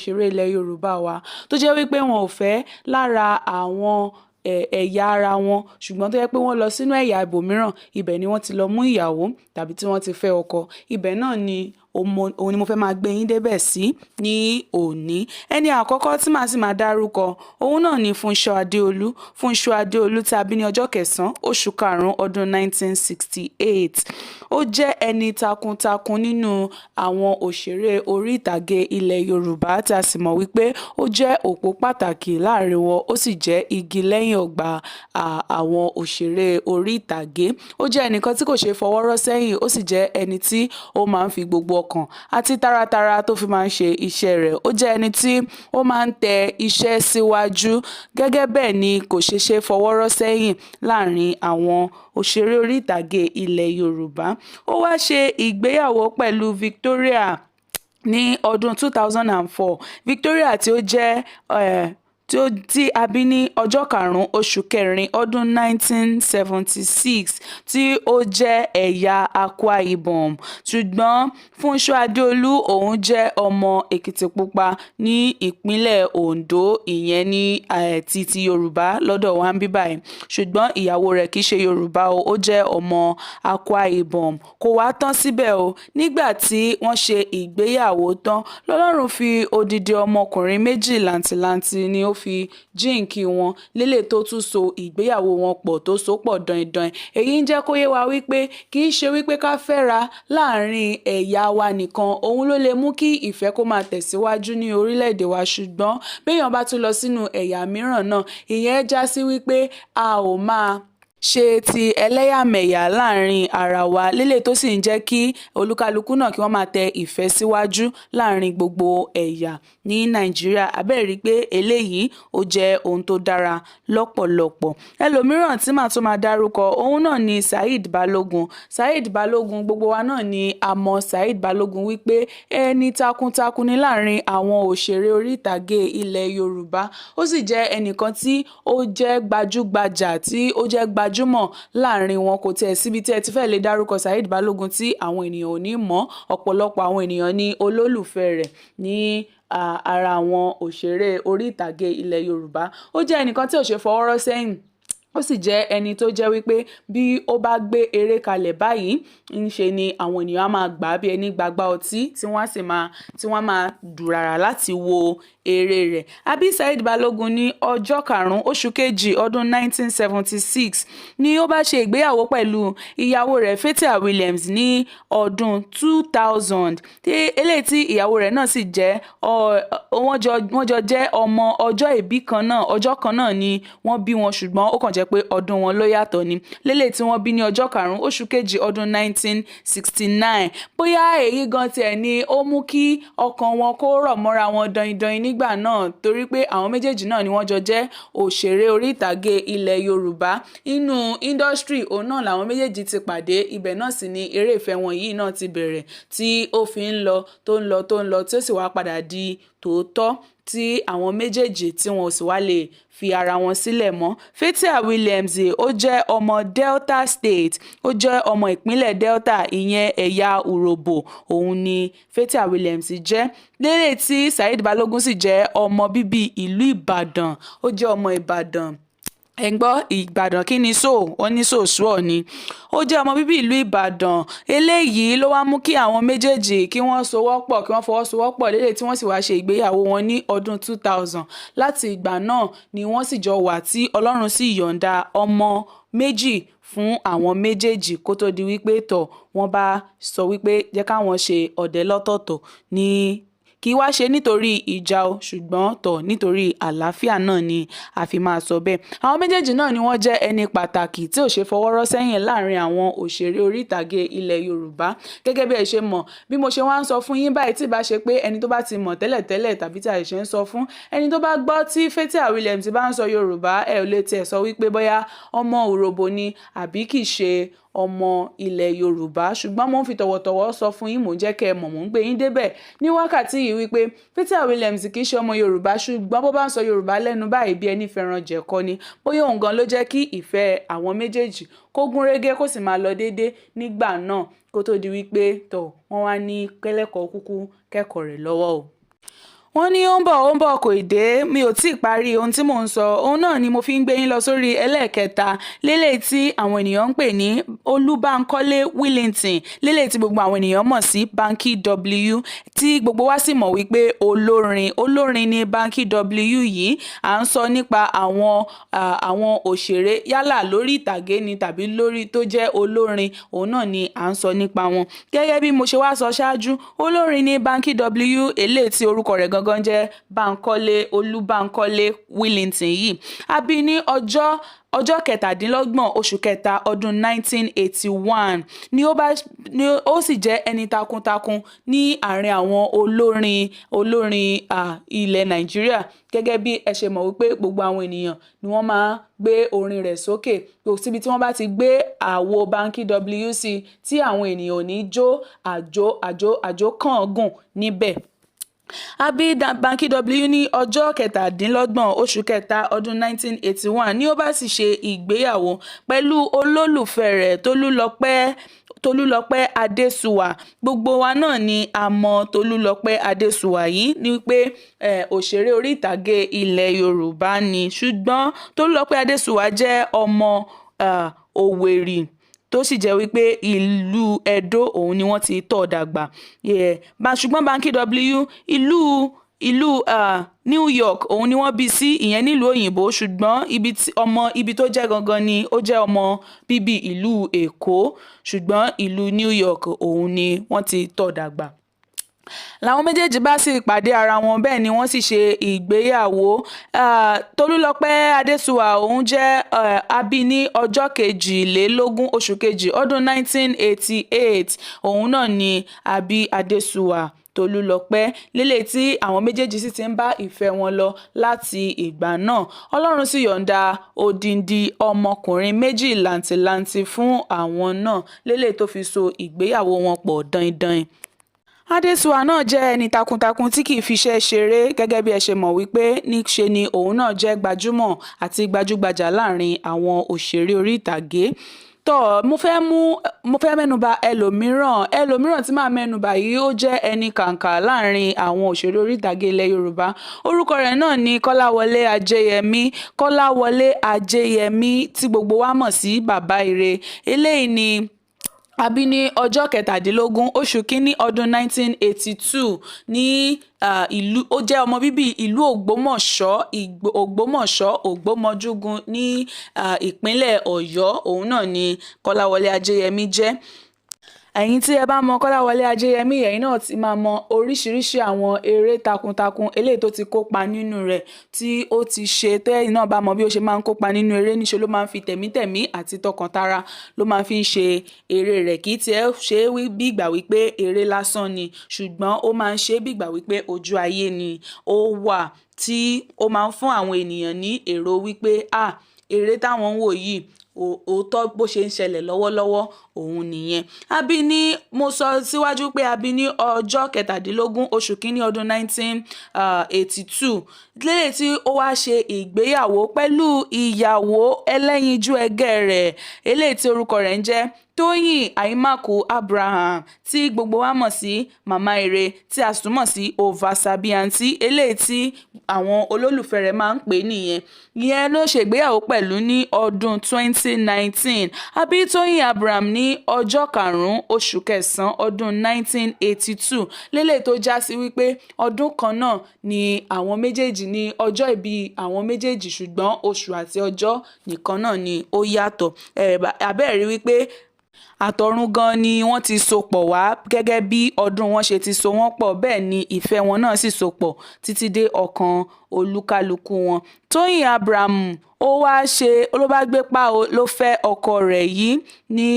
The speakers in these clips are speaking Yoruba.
òṣèré ilẹ̀ Yorùbá wa tó jẹ́ wípé wọn ò fẹ́ lára àwọn ẹ̀yà ara wọn, ṣùgbọ́n tó jẹ́ pé wọ́n lọ sínú ẹ̀yà ibòmíràn, ibẹ̀ ni wọ́n ti lọ mú ìyàwó tàbí tí wọ́n ti fẹ́ ọkọ. Ibẹ̀ náà ni òun ni mo fẹ́ máa gbé yín débẹ̀ sí ní òní. Ẹni àkọ́kọ́ tí màá sì máa dárúkọ, òun náà ni Fúnṣọ́ Adéolú. Fúnṣọ́ Adéolú tí a bí ní ọjọ́ kẹsàn-án oṣù karùn-ún ọdún 1968. Ó jẹ́ ẹni takuntakun nínú àwọn òṣèré orí ìtàgé ilẹ̀ Yorùbá tí a sì mọ̀ wípé ó jẹ́ òpó pàtàkì láàrin wọn, ó sì jẹ́ igi lẹ́yìn ọgbà àwọn òṣèré orí ìtàgé. Ó jẹ́ ẹnìkan tí kò ṣe fọwọ́ rọ́ sẹ́yìn, ó sì jẹ́ ẹni tí ó máa ń fi gbogbo ọkàn àti taratara tó fi máa ń ṣe iṣẹ́ rẹ̀. Ó jẹ́ ẹni tí ó máa ń tẹ iṣẹ́ síwájú. Gẹ́gẹ́ bẹ́ẹ̀ ni kò ṣe ṣe fọwọ́ rọ́ sẹ́yìn láàrin àwọn òṣèré orí ìtàgé ilẹ̀ Yorùbá. Ó wá ṣe ìgbéyàwó pẹ̀lú Victoria ní ọdún 2004. Victoria tí ó jẹ́ tí a bí ní ọjọ́ karùn-ún oṣù kẹrin ọdún 1976, tí ó jẹ́ ẹ̀yà Akwa Ibom. Ṣùgbọ́n Fúnṣọ́ Adéolú, òun jẹ́ ọmọ Èkìtìpupa ní ìpínlẹ̀ Ondo, ìyẹn ní ti Yorùbá lọ́dọ̀ wa ń bí báyìí. Ṣùgbọ́n ìyàwó rẹ̀ kì í ṣe Yorùbá o, ó jẹ́ ọmọ Akwa Ibom. Kò wá tán síbẹ̀ o. Nígbà tí wọ́n ṣe ìgbéyàwó tán, lọ́lọ́run fi odidi ọmọkùnrin méjì làǹtìlanti ni ó fi jíǹkí wọn lélẹ̀ tó tún so ìgbéyàwó wọn pọ̀ tó so pọ̀ daindain. Èyí ń jẹ́ kó yé wa wípé kì í ṣe wípé ká fẹ́ra láàrin ẹ̀yà wa nìkan òun ló lè mú kí ìfẹ́ kó máa tẹ̀síwájú ní orílẹ̀-èdè wa, ṣùgbọ́n béèyàn bá tún lọ sínú ẹ̀yà mìíràn náà, ìyẹn já sí wípé a ò máa ṣe ti ẹlẹ́yàmẹ̀yà láàrin ara wa lélẹ̀, tó sì ń jẹ́ kí olúkálukú náà kí wọ́n máa tẹ ìfẹ́ síwájú láàrin gbogbo ẹ̀yà ní Nàìjíríà. Abẹ́ẹ̀ rí pé eléyìí ó jẹ́ ohun tó dára lọ́pọ̀lọpọ̀. Ẹlòmíràn tí màá tún máa dárúkọ, òun náà ni Saheed Balogun. Saheed Balogun, gbogbo wa náà ni a mọ̀ Saheed Balogun wípé ẹni takuntakun ni láàrin àwọn òṣèré orí ìtàgé ilẹ̀ Yorùbá. Ó sì jẹ́ ẹnìkan tí ó jẹ́ gbajúgbajà, tí ó jẹ́ gbajúmọ̀ láàrin wọn. Kò tiẹ̀ síbi tí ẹ ti fẹ́ lè dárúkọ Saheed Balogun tí àwọn ènìyàn ò ní mọ̀. Ọ̀pọ̀lọpọ̀ àwọn ènìyàn ní olólùfẹ́ rẹ̀ ní ara àwọn òṣèré orí ìtàgé ilẹ̀ Yorùbá. Ó jẹ́ ẹnìkan tí ò ṣe fọwọ́ rọ́ sẹ́yìn, ó sì jẹ́ ẹni tó jẹ́ wípé bí ó bá gbé eré kalẹ̀ báyìí, ń ṣe ni àwọn ènìyàn á máa gbà á bí ẹni gbagba ọtí, tí wọ́n á sì máa tí wọ́n máa dùràrà láti wo eré rẹ̀. A bí Saheed Balogun ní ọjọ́ karùn-ún oṣù kejì ọdún 1976 ni ó bá ṣe ìgbéyàwó pẹ̀lú ìyàwó rẹ̀ Fathia Williams ní ọdún 2000, tí eléyìí tí ìyàwó rẹ̀ náà sì jẹ́ wọ́n jọ jẹ́ ọmọ ọjọ́ ìbí kan náà. Ọjọ́ kan náà ni wọ́n bí wọn, ṣùgbọ́n ó kàn jẹ́ pé ọdún wọn ló yàtọ̀ ni. Lélẹ̀ tí wọ́n bí ní ọjọ́ karùn-ún oṣù kejì ọdún 1969. Bóyá èyí gan tiẹ̀ ni ó mú kí ọkàn wọn kó rọ̀ mọ́ra wọn daindain nígbà náà, torí pé àwọn méjèèjì náà ni wọ́n jọ jẹ́ òṣèré orí ìtàgé ilẹ̀ Yorùbá. Inú industry òun náà làwọn méjèèjì ti pàdé, ibẹ̀ náà sì ni eré ìfẹ́ wọn yìí náà ti bẹ̀rẹ̀, tí ó fi ń lọ, tó ń lọ, tó ń lọ, tí ó sì wá padà di tòótọ́, tí àwọn méjèèjì tí wọn ò sì wá lè fi ara wọn sílẹ̀ mọ́. Fathia Williams, ó jẹ́ ọmọ Delta State, ó jẹ́ ọmọ ìpínlẹ̀ Delta, ìyẹn ẹ̀yà Urhobo òun ni Fathia Williams jẹ́. Lérè tí Saheed Balogun sì jẹ́ ọmọ bíbí ìlú Ìbàdàn, ó jẹ́ ọmọ Ìbàdàn. Ẹ ń gbọ́ Ìbàdàn, kí ni so ó ní sòsúọ̀ ni. Ó jẹ́ ọmọ bíbí ìlú Ìbàdàn. Eléyìí ló wá mú kí àwọn méjèèjì kí wọ́n sowọ́pọ̀, kí wọ́n fọwọ́sowọ́pọ̀ lélẹ̀, tí wọ́n sì wá ṣe ìgbéyàwó wọn ní ọdún 2000. Láti ìgbà náà ni wọ́n sì jọ wà, tí Ọlọ́run sì yọ̀ǹda ọmọ méjì fún àwọn méjèèjì, kó tó di wípé tọ̀ wọ́n bá sọ wípé jẹ́ káwọn ṣe ọdẹ lọ́tọ̀ọ̀tọ̀ ní. Kì í wá ṣe nítorí ìjà o, ṣùgbọ́n tọ̀ nítorí àlàáfíà náà ni a fi máa sọ bẹ́ẹ̀. Àwọn méjèèjì náà ni wọ́n jẹ́ ẹni pàtàkì tí ò ṣe fọwọ́ rọ́ sẹ́yìn láàrin àwọn òṣèré orí ìtàgé ilẹ̀ Yorùbá. Gẹ́gẹ́ bí ẹ ṣe mọ̀, bí mo ṣe wá ń sọ fún yín báyìí, tí bá ṣe pé ẹni tó bá ti mọ̀ tẹ́lẹ̀tẹ́lẹ̀ tàbí tí a ṣe ń sọ fún ẹni tó bá gbọ́ tí Fathia Williams bá ń sọ Yorùbá, ẹ ò lè tiẹ̀ sọ wípé bóyá ọmọ Urhobo ni àbí kì í ṣe ọmọ ilẹ̀ Yorùbá. Ṣùgbọ́n mo ń fi tọ̀wọ̀tọ̀wọ̀ sọ fún yín, mò ń jẹ́ kẹ́ ẹ mọ̀, mò ń gbé yín débẹ̀ ní wákàtí yìí wípé Fathia Williams kì í ṣe ọmọ Yorùbá, ṣùgbọ́n bó bá ń sọ Yorùbá lẹ́nu báyìí, bí ẹni fẹ́ràn jẹ̀kọ ni. Bóyá òun gan ló jẹ́ kí ìfẹ́ àwọn méjèèjì kó gún régé, kó sì máa lọ déédé nígbà náà, kó tó di wípé tọ̀ wọ́n wá ní kẹ́lẹ́kọ̀ọ́ kúkú kẹ́kọ̀ọ́ rẹ̀ lọ́wọ́ o. Wọ́n ní ó ń bọ̀, ó ń bọ̀, kò ì dé. Mi ò tí ì parí ohun tí mò ń sọ. Òun náà ni mo fi ń gbé yín lọ sórí ẹlẹ́ẹ̀kẹta lélẹ̀ tí àwọn ènìyàn ń pè ní Olúbánkọ́lé Wellington, lélẹ̀ tí gbogbo àwọn ènìyàn mọ̀ sí Banky W, tí gbogbo wa sì mọ̀ wípé olórin ni Banky W yìí. À ń sọ nípa àwọn òṣèré, yálà lórí ìtàgé ni tàbí lórí tó jẹ́ olórin, òun náà ni à ń sọ nípa wọn. Gẹ́gẹ́ bí mo ṣe wá sọ ṣáájú, olórin ni Banky W, eléyìí tí orúkọ rẹ̀ gangan jẹ́ Bánkọ́lé Olúbánkọ́lé Wellington yìí. A bí ní ọjọ́ 27 oṣù kẹta ọdún 1981 ni ó bá ní, ó sì jẹ́ ẹni takuntakun ní àárín àwọn olórin ilẹ̀ Nàìjíríà. Gẹ́gẹ́ bí ẹ ṣe mọ̀ wípé gbogbo àwọn ènìyàn ni wọ́n máa ń gbé orin rẹ̀ sókè. Kò síbi tí wọ́n bá ti gbé àwo Banky W sí tí àwọn ènìyàn ò ní jó àjò àjò àjò kàngùn níbẹ̀. A bí Banky W ní ọjọ́ 27 oṣù kẹta ọdún 1981 ní ó bá sì ṣe ìgbéyàwó pẹ̀lú olólùfẹ́ rẹ̀ Tolúlọpẹ́ Adésùwà. Gbogbo wa náà ni a mọ̀ Tolúlọpẹ́ Adésùwà yìí ní pé òṣèré orí ìtàgé ilẹ̀ Yorùbá ni. Ṣùgbọ́n Tolúlọpẹ́ Adésùwà jẹ́ ọmọ Òwèrì, tó sì jẹ́ wípé ìlú Ẹdó òun ni wọ́n ti tọ́ dàgbà. Ṣùgbọ́n Banky W, ìlú New York òun ni wọ́n bí sí, ìyẹn nílùú òyìnbó. Ṣùgbọ́n ibi tí ọmọ ibi tó jẹ́ gangan ni ó jẹ́ ọmọ bíbí ìlú Èkó, ṣùgbọ́n ìlú New York òun ni wọ́n ti tọ́ dàgbà. Làwọn méjèèjì bá sì pàdé ara wọn, bẹ́ẹ̀ ni wọ́n sì ṣe ìgbéyàwó. Tolúlọpẹ́ Adésùwà òun jẹ́ a bí ní ọjọ́ 22 oṣù kejì ọdún 1988. Òun náà ni a bí Adésùwà Tolúlọpẹ́ lélẹ̀, tí àwọn méjèèjì sì ti ń bá ìfẹ́ wọn lọ láti ìgbà náà. Ọlọ́run sì yọ̀ǹda odindi ọmọkùnrin méjì làǹtìlanti fún àwọn náà lélẹ̀ tó fi so ìgbéyàwó wọn pọ̀ daindain. Adésùwà náà jẹ́ ẹni takuntakun tí kì í fiṣẹ́ ṣeré. Gẹ́gẹ́ bí ẹ ṣe mọ̀ wípé níṣe ni òun náà jẹ́ gbajúmọ̀ àti gbajúgbajà láàrin àwọn òṣèré orí ìtàgé. Tọ́, mo fẹ́ mẹ́nuba ẹlòmíràn. Tí màá mẹ́nuba yìí, ó jẹ́ ẹni kàǹkà láàrin àwọn òṣèré orí ìtàgé ilẹ̀ Yorùbá. Orúkọ rẹ̀ náà ni Kọ́láwọlé Ajéyẹmí. Kọ́láwọlé Ajéyẹmí tí gbogbo wa mọ̀ sí Bàbá Ire, eléyìí ni a bí ní ọjọ́ 17 oṣù kínní ọdún 1982 ní ìlú. Ó jẹ́ ọmọ bíbí ìlú Ògbómọ̀ṣọ́, Ògbómọ̀ṣọ́, Ògbómọjúgun ní ìpínlẹ̀ Ọ̀yọ́. Òun náà ni Kọ́láwọlé Ajéyẹmí jẹ́. Ẹ̀yin tí ẹ bá mọ Kọ́láwọlé Ajéyẹmí, ẹ̀yin náà ti máa mọ oríṣiríṣi àwọn eré takuntakun eléyìí tó ti kópa nínú rẹ̀, tí ó ti ṣe. Tẹ́yìn náà bá mọ bí ó ṣe máa ń kópa nínú eré, níṣe ló máa ń fi tẹ̀mítẹ̀mí àti tọkàntara ló máa fi ń ṣe eré rẹ̀. Kì í tiẹ̀ ṣe é bí ìgbà wípé eré lásán ni, ṣùgbọ́n ó máa ń ṣe bí ìgbà wípé ojú ayé ni ó wà, tí ó máa ń fún àwọn ènìyàn ní èrò wípé, ah, eré táwọn ń wò yìí, òótọ́, bó ṣe ń ṣẹlẹ̀ lọ́wọ́lọ́wọ́ òun nìyẹn. A bí ní, mo sọ síwájú pé a bí ní ọjọ́ 17 oṣù kínní ọdún 1982, lélẹ̀ tí ó wá ṣe ìgbéyàwó pẹ̀lú ìyàwó ẹlẹ́yinjú ẹgẹ́ rẹ̀, eléyìí tí orúkọ rẹ̀ ń jẹ́ Tóyìn Aimakhu Abraham, tí gbogbo wa mọ̀ sí Màmá Ire, tí a sì tún mọ̀ sí Oversabi Aunty, eléyìí tí àwọn olólùfẹ́ rẹ̀ máa ń pè nìyẹn. Ìyẹn ló ṣe ìgbéyàwó pẹ̀lú ní ọdún 2019. A bí Tóyìn Abraham ní ọjọ́ 5 oṣù kẹsàn-án ọdún 1982, lélẹ̀ tó já sí wípé ọdún kan náà ni àwọn méjèèjì ní ọjọ́ ìbí àwọn méjèèjì, ṣùgbọ́n oṣù àti ọjọ́ nìkan náà ni ó yàtọ̀. Abẹ́ẹ̀rí wípé àtọ̀run gan ni wọ́n ti so pọ̀ wá. Gẹ́gẹ́ bí ọdún wọn ṣe ti so wọ́n pọ̀, bẹ́ẹ̀ ni ìfẹ́ wọn náà sì so pọ̀ títí dé ọkàn olúkálukú wọn. Tóyìn Abraham, ó wá ṣe ló bá gbé pa ó, ló fẹ́ ọkọ rẹ̀ yìí ní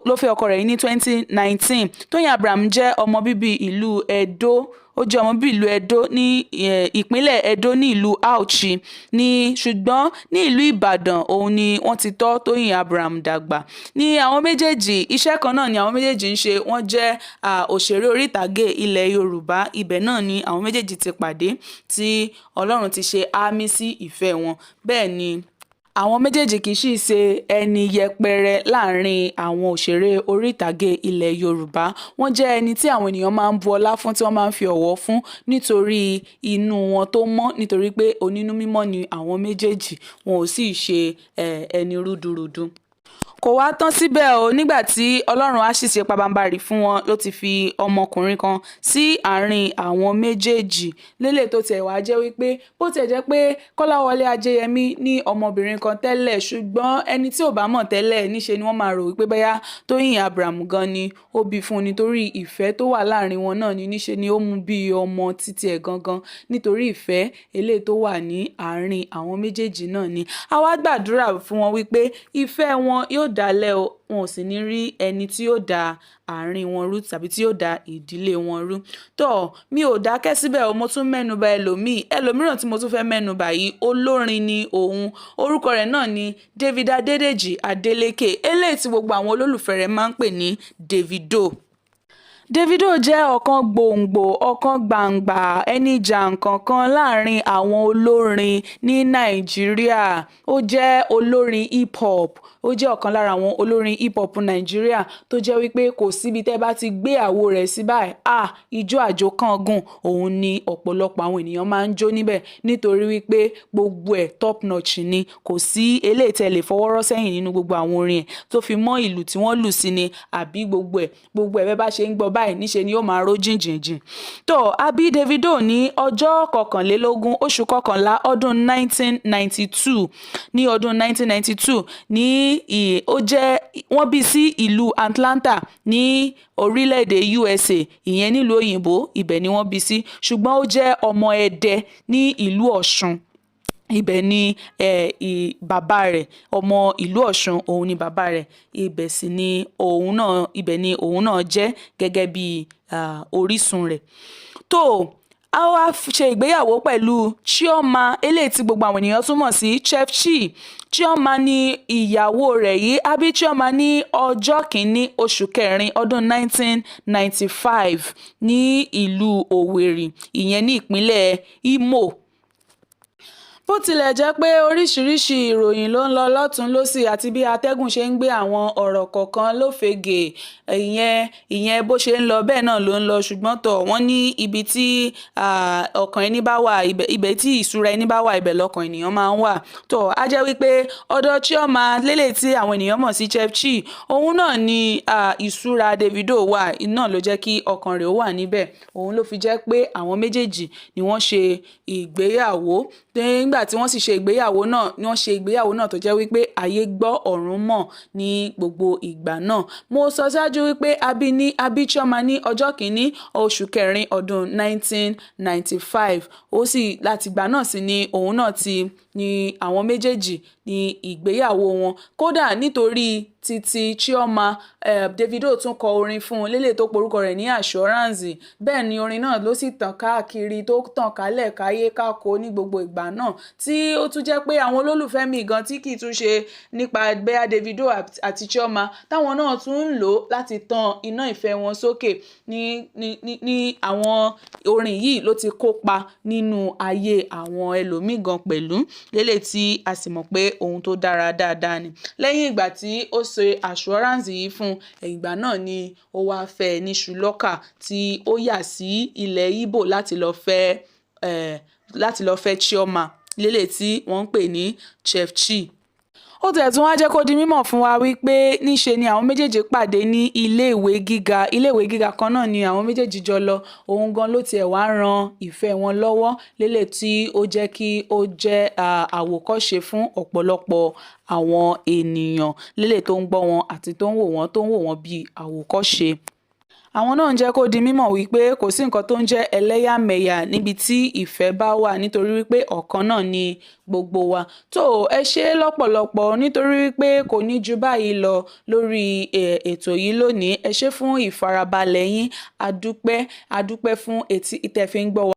ló fẹ́ ọkọ rẹ̀ yìí ní 2019. Tóyìn Abraham jẹ́ ọmọ bíbí ìlú Ẹdó. Ó jẹ́ ọmọ bíbí ìlú Ẹdó ní ìpínlẹ̀ Ẹdó, ní ìlú Auchi ní, ṣùgbọ́n ní ìlú Ìbàdàn òun ni wọ́n ti tọ́ Tóyìn Abraham dàgbà. Ní àwọn méjèèjì, iṣẹ́ kan náà ni àwọn méjèèjì ń ṣe. Wọ́n jẹ́ òṣèré orí ìtàgé ilẹ̀ Yorùbá. Ibẹ̀ náà ni àwọn méjèèjì ti pàdé, tí Ọlọ́run ti ṣe àmì sí ìfẹ́ wọn. Bẹ́ẹ̀ ni. Àwọn méjèèjì kì í sì ṣe ẹni yẹpẹrẹ láàrin àwọn òṣèré orí ìtàgé ilẹ̀ Yorùbá. Wọ́n jẹ́ ẹni tí àwọn ènìyàn máa ń bu ọlá fún, tí wọ́n máa ń fi ọ̀wọ̀ fún nítorí inú wọn tó mọ́, nítorí pé onínú mímọ́ ni àwọn méjèèjì, wọn ò sì ṣe ẹni rúdurùdu. Kò wá tán síbẹ̀ o. Nígbà tí Ọlọ́run á sì ṣe pabambarì fún wọn, ló ti fi ọmọkùnrin kan sí àárín àwọn méjèèjì lélẹ̀, tó tiẹ̀ wá jẹ́ wípé bó tiẹ̀ jẹ́ pé Kọ́láwọlé Ajéyẹmí ní ọmọbìnrin kan tẹ́lẹ̀, ṣùgbọ́n ẹni tí ò bá mọ̀ tẹ́lẹ̀, níṣe ni wọ́n máa rò wípé bóyá Tóyìn Abraham gan ni ó bí fún un, nítorí ìfẹ́ tó wà láàrin wọn náà ni. Níṣe ni ó mú bí ọmọ títí ẹ̀ gangan, nítorí ìfẹ́ eléyìí tó wà ní àárín àwọn méjèèjì náà ni. A wá gbàdúrà fún wọn wípé ìfẹ́ wọn yóò dalẹ̀ o, wọn ò sì ní rí ẹni tí yóò da àárín wọn rú tàbí tí yóò da ìdílé wọn rú. Tó mi ò dákẹ́ síbẹ̀ o, mo tún mẹ́nuba ẹlòmíì. Ẹlòmíràn tí mo tún fẹ́ mẹ́nuba yìí, olórin ni òun. Orúkọ rẹ̀ náà ni David Adédèjì Adélékè, eléyìí tí gbogbo àwọn olólùfẹ́ rẹ̀ máa ń pè ní Davido. Davido jẹ́ ọ̀kan gbòǹgbò, ọ̀kan gbàǹgbà, ẹni jàǹkànkan láàrin àwọn olórin ní Nàìjíríà. Ó jẹ́ olórin hip hop. Ó jẹ́ ọ̀kan lára àwọn olórin hip hop Nàìjíríà tó jẹ́ wípé kò síbi tẹ́ bá ti gbé àwo rẹ̀ sí báyìí, ah, ijó àjò kángun òun ni ọ̀pọ̀lọpọ̀ àwọn ènìyàn máa ń jó níbẹ̀, nítorí wípé gbogbo ẹ̀ top notch ni. Kò sí eléyìí tẹ́ lè fọwọ́ rọ́ sẹ́yìn nínú gbogbo àwọn orin ẹ̀, tó fi mọ́ ìlù tí wọ́n lù sí ni àbí gbogbo ẹ̀, gbogbo ẹ̀ bẹ́ẹ̀ bá ṣe ń gbọ́ báyìí, níṣe ni ó máa ró jìnjìnjìn. Tó a bí Davido ní ọjọ́ 21 oṣù kọkànlá ọdún 1992. Ní ọdún 1992 ní ó jẹ́ wọ́n bí sí ìlú Atlanta ní orílẹ̀-èdè USA, ìyẹn nílùú òyìnbó, ibẹ̀ ni wọ́n bí sí, ṣùgbọ́n ó jẹ́ ọmọ Ẹdẹ ní ìlú Ọ̀ṣun. Ibẹ̀ ni bàbá rẹ̀, ọmọ ìlú Ọ̀ṣun òun ni bàbá rẹ̀. Ibẹ̀ sì ni òun náà, ibẹ̀ ni òun náà jẹ́ gẹ́gẹ́ bí orísun rẹ̀. Tó a wá ṣe ìgbéyàwó pẹ̀lú Chioma, eléyìí tí gbogbo àwọn ènìyàn tún mọ̀ sí Chef Chi. Chioma ní ìyàwó rẹ̀ yìí. A bí Chioma ní ọjọ́ 1 oṣù kẹrin ọdún 1995 ní ìlú Owerri, ìyẹn ní ìpínlẹ̀ Imo. Bó tilẹ̀ jẹ́ pé oríṣiríṣi ìròyìn ló ń lọ lọ́tùn-ún lósì àti bí atẹ́gùn ṣe ń gbé àwọn ọ̀rọ̀ kọ̀ọ̀kan lófegè, ìyẹn bó ṣe ń lọ bẹ́ẹ̀ náà ló ń lọ, ṣùgbọ́n tọ̀ wọ́n ní ibi tí ọkàn ẹni bá wà, ibẹ̀ tí ìṣúra ẹni bá wà, ibẹ̀ lọ́kàn ènìyàn máa ń wà. Tó a jẹ́ wípé ọ̀dọ̀ Chioma lélẹ̀ tí àwọn ènìyàn mọ̀ sí Chef Chi, òun náà ni ìṣúra Davido wà, náà ló jẹ́ kí ọkàn rẹ̀ ó wà níbẹ̀. Òun ló fi jẹ́ pé àwọn méjèèjì ni wọ́n ṣe ìgbéyàwó. Nígbà tí wọ́n sì ṣe ìgbéyàwó náà ni wọ́n ṣe ìgbéyàwó náà tó jẹ́ wípé ayé gbọ́ ọ̀run mọ̀ ní gbogbo ìgbà náà. Mo sọ ṣáájú wípé a bí ní a bí Chioma ní ọjọ́ 1 oṣù kẹrin ọdún 1995. Ó sì láti ìgbà náà sì ni òun náà ti ní àwọn méjèèjì ní ìgbéyàwó wọn. Kódà nítorí títí Chioma, Davido tún kọ orin fún un lélẹ̀ tó porúkọ rẹ̀ ní Assurance. Bẹ́ẹ̀ ni orin náà ló sì tàn káàkiri, tó tàn kálẹ̀ káyé kákó ní gbogbo ìgbà náà, tí ó tún jẹ́ pé àwọn olólùfẹ́ mi gan tí kì í tún ṣe nípa bẹ́ẹ̀ Davido àti Chioma, táwọn náà tún ń lò láti tan iná ìfẹ́ wọn sókè ní ní ní àwọn orin yìí ló ti kópa nínú ayé àwọn ẹlòmíì gan pẹ̀lú lélẹ̀, tí a sì mọ̀ pé ohun tó dára dáadáa ni. Lẹ́yìn ìgbà tí ó ṣe Assurance yìí fún ìgbà náà ni ó wáá fẹ́ ẹ ní ṣùlọ́kà, tí ó yà sí ilẹ̀ Ìgbò láti lọ́ọ́ fẹ́ Chioma lélẹ̀ tí wọ́n ń pè ní Chef Chi. Ó tiẹ̀ tún wáá jẹ́ kó di mímọ̀ fún wa wípé níṣe ni àwọn méjèèjì pàdé ní iléèwé gíga. Iléèwé gíga kan náà ni àwọn méjèèjì jọ lọ. Òun gan ló tiẹ̀ wá ran ìfẹ́ wọn lọ́wọ́ lélẹ̀, tí ó jẹ́ kí ó jẹ́ àwòkọ́ṣe fún ọ̀pọ̀lọpọ̀ àwọn ènìyàn lélẹ̀ tó ń gbọ́ wọn àti tó ń wò wọ́n, tó ń wò wọ́n bíi àwòkọ́ṣe. Àwọn náà ń jẹ́ kó di mímọ̀ wípé kò sí nǹkan tó ń jẹ́ ẹlẹ́yàmẹ̀yà níbi tí ìfẹ́ bá wà, nítorí wípé ọ̀kan náà ni gbogbo wa. Tó ẹ ṣe é lọ́pọ̀lọpọ̀, nítorí wípé kò ní ju báyìí lọ lórí ètò yìí lónìí. Ẹ ṣé fún ìfarabalẹ̀ yín. A dúpẹ́, a dúpẹ́ fún etí tẹ́ fi ń gbọ́ wa.